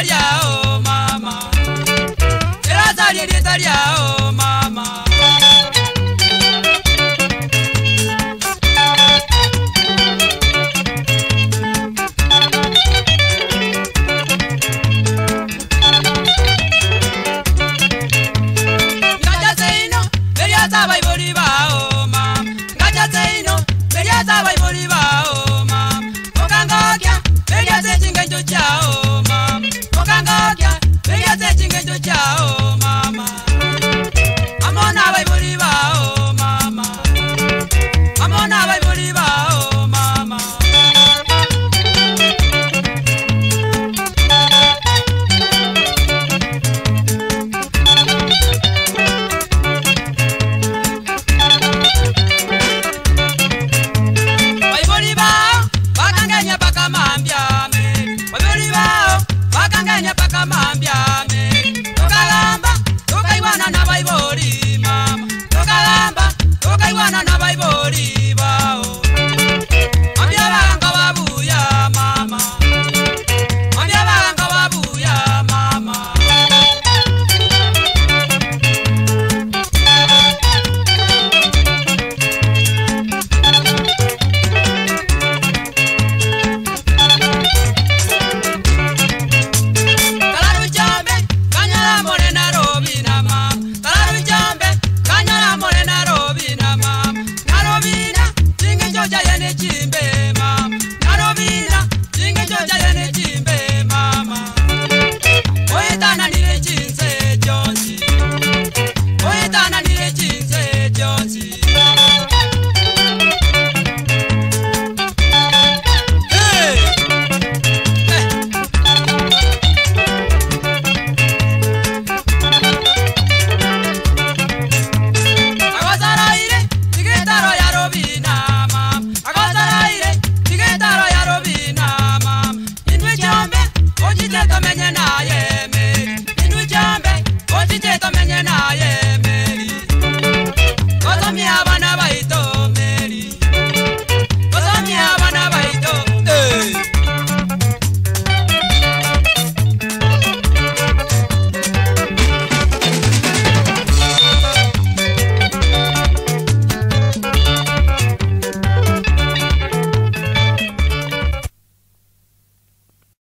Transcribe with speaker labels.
Speaker 1: erieta riao mama, Erasaria erieta riao mama. Ngacha seino, meriata baibori bao mama. Ngacha seino, meriata baibori bao mama. Okangokia, meriata chingencho chao mama. Okangokia, meriata chingencho chao mama. Amona baibori bao mama. Amona baibori bao mama. Baibori bao bakanganya paka mambyame. Baibori bao bakanganya paka mambyame. Tokalamba tokaibwana na baibori mama. Tokalamba tokaibwana na baibori bao. Mambya banga babuya mama. Mambya banga babuya mama. Kalaruchombe, kanyala more Nairobi na mama. Kalaruchombe, kanyala more Nairobi na mama. Nairobi na, chinge joja yene chimbe mama. Nairobi na, chinge joja yene chimbe mama. Oetana nile chinse jonsi. Oetana nile chinse jonsi. Hey! Hey! Agosaraire, tigetaro ya Robina, mam. Agosaraire, tigetaro ya Robina, mam. Inwe chombe, ochite tomenye na